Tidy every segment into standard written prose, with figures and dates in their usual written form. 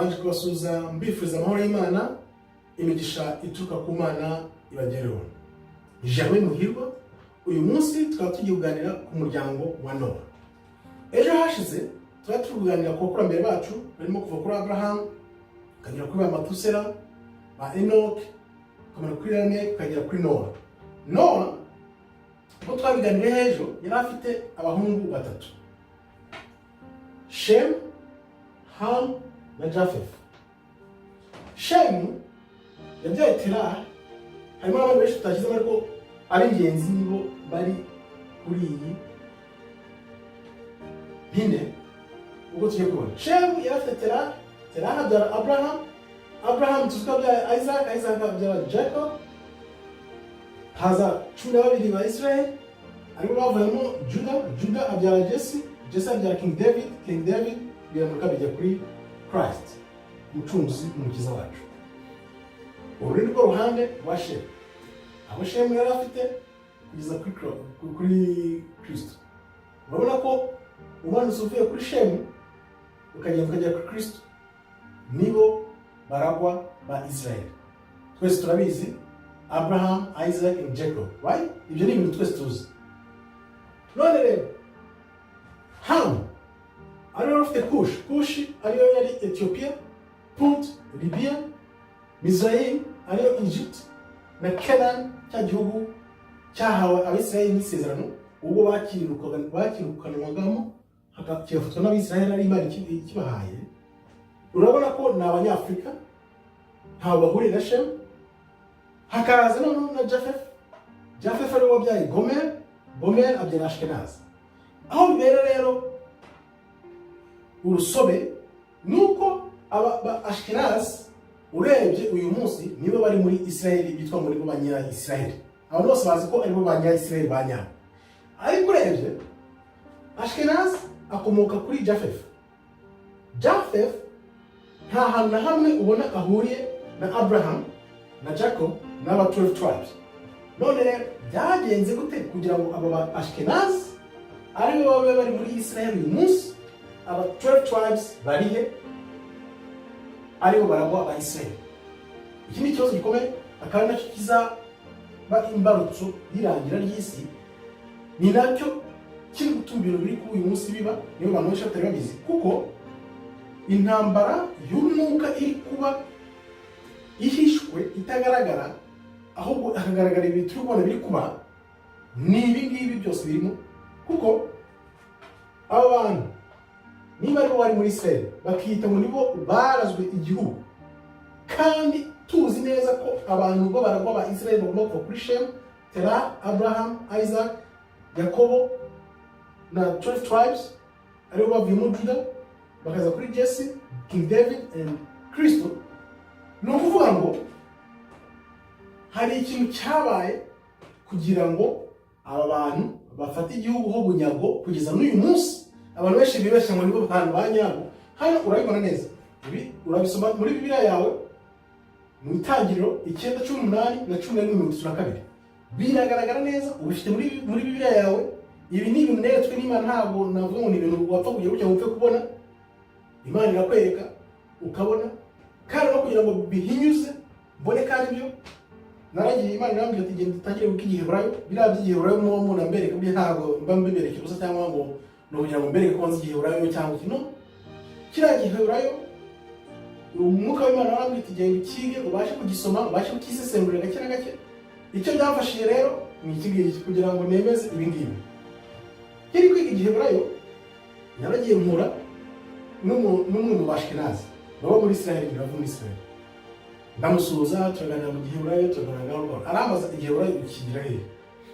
Mbanje kubasuhuza, mbifuriza amahoro y'Imana, imigisha ituruka ku Mana ibagereho. Ni Germain Muhirwa. Uyu munsi tukaba tugiye kuganira ku muryango wa Nowa. Ejo hashize tukaba turi kuganira ku bakurambere bacu, barimo kuva kuri Abraham, ukagera kuri ba Matusera, ba Enoch, ukamara kuri Lameki, ukagera kuri Nowa. Nowa, ubwo twabiganiriye ejo, yari afite abahungu batatu: Shem, Ham na Japheth. Shemu yabyaye Terah. Harimo n'abandi benshi tutashyizemo, ariko ab'ingenzi nibo bari kuri iyi mpine ubwo tugiye kubona. Shemu yari afite Terah, Terah abyara Abraham, Abraham tuzi ko abyaye Isaac, Isaac abyara Jacob, haza 12 ba Israel, aribo bavuyemo Judah, Judah abyara Jesse, Jesse abyara King David, King David biramuka bijya kuri Christ, umucunguzi, umukiza wacu. Uru ni rwo ruhande rwa Shemu, abo Shemu yari afite kugeza kuri Kristo. Urabona ko umanutse uvuye kuri Shemu ukagenda ukagera kuri Kristo, nibo baragwa ba Israel. Twese turabizi: Abraham, Isaac and Jacob, right? Ibyo ni ibintu twese tuzi. None rero Ham ariyo ufite Kush, Kush ariyo yari Ethiopia, Put Libya, Mizraim ariyo Egypt, na Canaan, cya gihugu cyahawe Abisirayeli n'isezerano ubwo bakirukanwagamo, kigafatwa n'Abisirayeli, ari Imana ikibahaye. Urabona ko ni Abanyafurika, ntawe bahuriye na Shemu. Hakaza noneho na Japheth. Japheth ariwe wabyaye Gomer, Gomer abyara Ashkenaz. Aho bibera rero urusobe ni uko aba ba Ashkenaz, urebye uyu munsi, nibo bari muri Israel, bitwa muri bo banya Israel. Abantu bose bazi ko aribo banya Israel ba nyabo, ariko urebye Ashkenaz akomoka kuri Japheth. Japheth nta hantu na hamwe ubona ahuriye na Abraham na Jacob n'aba 12 tribes. None rero byagenze gute kugira ngo aba ba Ashkenaz aribo babe bari muri Israel uyu munsi? Aba 12 tribes barihe, aribo baragwa aba Israel? Iki ni ikibazo gikomeye, akaba ari nacyo kizaba imbarutso y'irangira ry'isi. Ni nacyo kiri gutuma ibintu biri kuri uyu munsi biba. Niyo abantu benshi batari babizi, kuko intambara y'umwuka iri kuba ihishwe, itagaragara, ahubwo hakagaragara ibintu turi kubona biri kuba. Ni ibi ngibi byose birimo, kuko aba bantu niba aribo bari muri Israel, bakiyita ngo nibo barazwe igihugu, kandi tuzi neza ko abantu bo baragwa ba Israel bagomba kuva kuri Shem, Terah, Abraham, Isaac, Yakobo na 12 tribes, aribo bavuyemo Judah, bakaza kuri Jesse, King David and Kristo. Ni ukuvuga ngo hari ikintu cyabaye kugira ngo aba bantu bafate igihugu ho bunyago. Kugeza n'uyu munsi abantu benshi bibeshya ngo nibo bantu ba nyabo. Hano urabibona neza, ibi urabisoma muri Bibiliya yawe mu Itangiriro 9:18 na 11:32, biragaragara neza. Ubifite muri Bibiliya yawe. Ibi ni ibintu neretswe n'Imana, ntabwo navuga ngo ni ibintu wapfa kujya gutya ngo upfe kubona. Imana irakwereka ukabona. Kandi no kugira ngo bihinyuze mbone ko ari byo, naragiye, Imana irambwira ati: "Genda utangire wiga Igiheburayo." Biriya by'Igiheburayo muba mubona mbereka, burya ntabwo mba mbibereka ubusa cyangwa ngo ni ukugira ngo mbereke ko nzi Igiheburayo cyangwa iki. No kiriya Giheburayo, Umwuka w'Imana warambwira ati: "Genda ukige, ubashe kugisoma, ubashe kukisesengurira gake na gake." Icyo byamfashije rero ni iki ngiki, kugira ngo nemeze ibi ngibi. Nkiri kwiga Igiheburayo, naragiye mpura n'umwe mu Bashikenazi baba muri Israel, bava muri Israel. Ndamusuhuza, turaganira mu Giheburayo, turaganira gahoro gahoro. Arambaza: "Igiheburayo ukigira hehe?"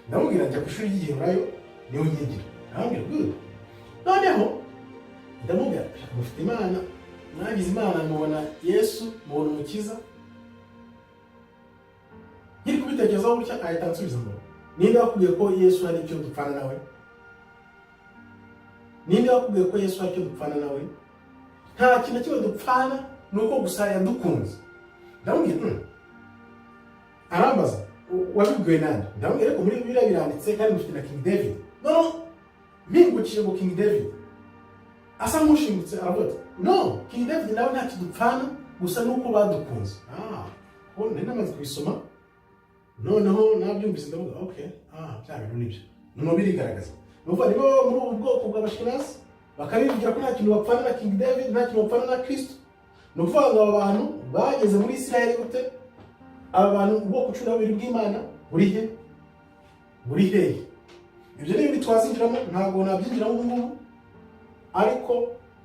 Ndamubwira: "Njya ku ishuri ry'Igiheburayo, niho nyigira." Arambwira: "Good." Noneho ndamubwira: "Mufite Imana, mwagize Imana mubona Yesu, mubona Umukiza." Nkiri kubitekerezaho gutya, ahita ansubiza ngo: "Ninde wakubwiye ko Yesu hari icyo dupfana nawe? Ninde wakubwiye ko Yesu hari icyo dupfana nawe? Nta kintu na kimwe dupfana, ni uko gusa yadukunze." Ndamubwira. Arambaza: "Wabibwiwe nande?" Ndamubwira: "Ariko muri Bibiliya biranditse, kandi mufite na King David." Noneho mpingukije ngo King David, Asa nk'ushingutse, aravuga ati: "No, King David nawe ntacyo dupfana, gusa nuko badukunze." Kuko nari namaze kubisoma, noneho nabyumvise ndavuga: "Okay, bya bintu nibyo." Noneho birigaragaza. Ni ukuvuga niba baba muri ubu bwoko bw'Abashikenazi bakabivugira ko nta kintu bapfana na King David, nta kintu bapfana na Kristo, ni ukuvuga ngo aba bantu bageze muri Israel gute? Aba bantu, ubwoko 12 bw'Imana, buri he? Buri hehe? Ibyo ni ibindi twazinjiramo, ntabwo nabyinjiramo ubu ngubu, ariko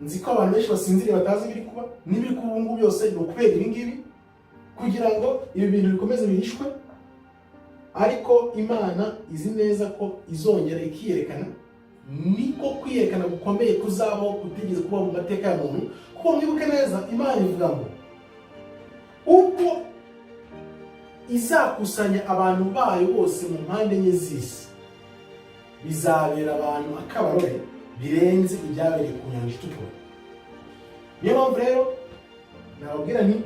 nzi ko abantu benshi basinziriye, batazi ibiri kuba. N'ibiri kuba ubu ngubu byose ni ukubera ibi ngibi, kugira ngo ibi bintu bikomeze bihishwe. Ariko Imana izi neza ko izongera ikiyerekana. Niko kwiyerekana gukomeye kuzabaho kutigeze kubaho mu mateka ya muntu. Kuko mwibuke neza, Imana ivuga ngo ubwo izakusanya abantu bayo bose mu mpande enye z'isi, bizabera abantu akabarore birenze ibyabereye ku Nyanja Itukura. Niyo mpamvu rero nababwira nti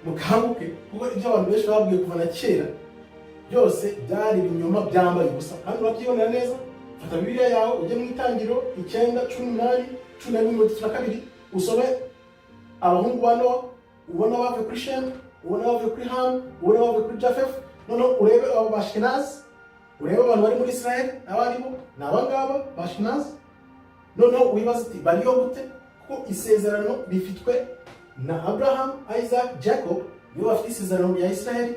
mukanguke, kuko ibyo abantu benshi babwiye kuva na kera byose byari ibinyoma byambaye ubusa, kandi urabyibonera neza. Fata Bibiliya yawe ujye mu Itangiriro 9:18, 11:32, usome abahungu ba Nowa. Ubona bavuye kuri Shemu, ubona bavuye kuri Hamu, ubona bavuye kuri Jafefu. Noneho urebe abo Bashikenazi, urebe abantu bari muri Israel abo aribo, ni abangaba Bashikenazi. Noneho wibaza uti: "Bariyo gute?" Kuko isezerano rifitwe na Abraham, Isaac, Jacob, nibo bafite isezerano rya Israel.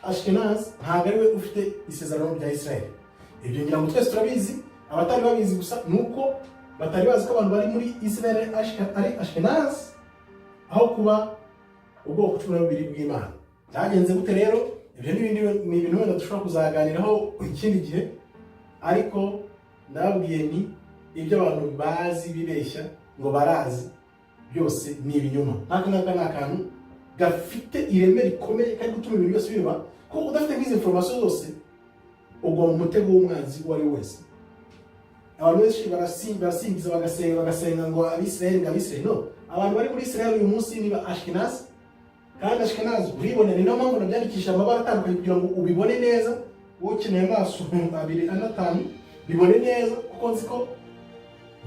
Ashkenaz ntabwo ari we ufite isezerano rya Israel. Ibyo ngira ngo twese turabizi. Abatari babizi gusa ni uko batari bazi ko abantu bari muri Israel ari Ashkenaz aho kuba ubwoko 12 bw'Imana. Byagenze gute rero? Ibyo ni ibindi, ni ibintu wenda dushobora kuzaganiraho ikindi gihe. Ariko ndababwiye ni ibyo abantu bazi bibeshya ngo barazi byose ni ibinyoma. Nk'aka ngaka ni akantu gafite ireme rikomeye kari gutuma ibintu byose biba, kuko udafite nk'izi information zose ugwa mu mutego w'umwanzi uwo ari we wese. Abantu benshi barasingiza, bagasenga, bagasenga ngo Abisirayeli, ngo Abisirayeli. No, abantu bari muri Israel uyu munsi ni ba Ashkenazi. Kandi Ashkenazi uribona, ni nayo mpamvu nabyandikisha amabara atandukanye kugira ngo ubibone neza. Wowe ukeneye amaso abiri, ane, atanu, bibone neza, kuko nzi ko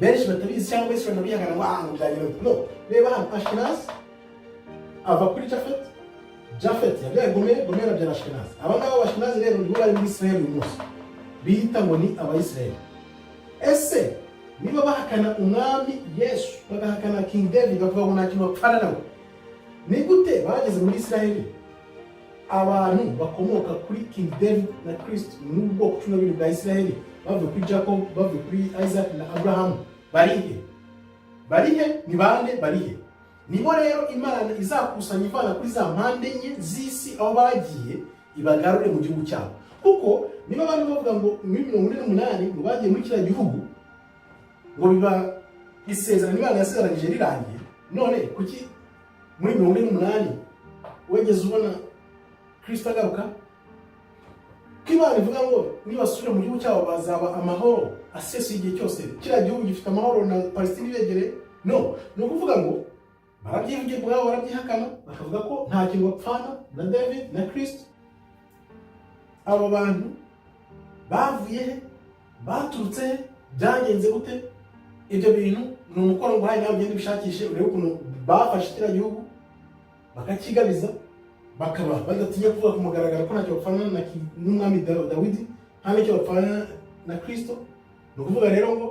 benshi batabizi cyangwa benshi banabihakana ngo ngo byagenda gute. No, reba hano: Ashkenazi ava kuri Jafet, Jafet yabyaye Gomeri, Gomeri abyara Ashkenazi. Aba ngaba Abashkenazi rero nibo bari muri Israel uyu munsi, bita ngo ni Abayisiraheli. Ese niba bahakana Umwami Yesu, bagahakana King David, bakavuga ngo nta kintu bapfana nawe, ni gute bageze muri Israheli? Abantu bakomoka kuri King David na Kristo n'ubwoko 12 bwa Israheli, bavuye kuri Jacob, bavuye kuri Isaac na Abraham, barihe? Barihe? Ni bande? Barihe? Nibo rero Imana izakusanya ivana kuri za mpande enye z'isi aho bagiye, ibagarure mu gihugu cyabo. Kuko niba abantu bavuga ngo muri 48 ngo bagiye muri kiriya gihugu, ngo biba isezerano Imana yasezeranyije rirangiye, none kuki muri 48 wegeze ubona Kristo agaruka? Ko Imana ivuga ngo nibasubira mu gihugu cyabo bazaba amahoro asesuye igihe cyose, kiriya gihugu gifite amahoro na Palestine ibegereye. No, ni ukuvuga ngo barabyivugira ubwabo, barabyihakana, bakavuga ko nta kintu bapfana na David na Kristo. Aba bantu bavuye he? Baturutse he? Byagenze gute? Ibyo bintu ni umukoro nguhaye, nawe ugende ubishakishe, urebe ukuntu bafashe kiriya gihugu bakakigabiza, bakaba badatinya kuvuga ku mugaragaro ko ntacyo bapfana n'umwami Dawidi, nta n'icyo bapfana na Kristo. Ni ukuvuga rero ngo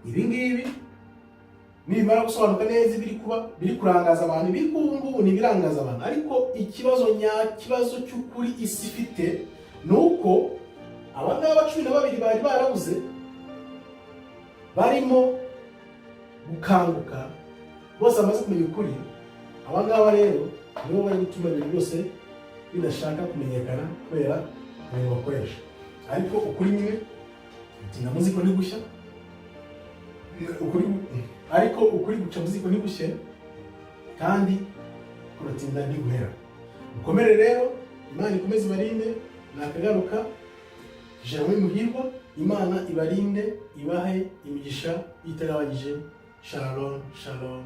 ibi ngibi nibimara gusobanuka neza, ibiri kuba biri kurangaza abantu, ibiri kuba ubu ngubu ni ibirangaza abantu. Ariko ikibazo nyakibazo cy'ukuri isi ifite ni uko aba ngaba 12 bari barabuze barimo gukanguka, bose bamaze kumenya ukuri. Aba ngaba rero nibo bari gutuma ibintu byose bidashaka kumenyekana kubera ibintu bakoresha. Ariko ukuri nyine gutinda mu ziko ntigushya. Ukuri, ariko ukuri guca mu ziko ntigushye, kandi kuratinda ntiguhera. Mukomere rero, Imana ikomeze ibarinde. Nakagaruka. Jerome Muhirwa, Imana ibarinde, ibahe imigisha itagabanyije. Shalom, shalom.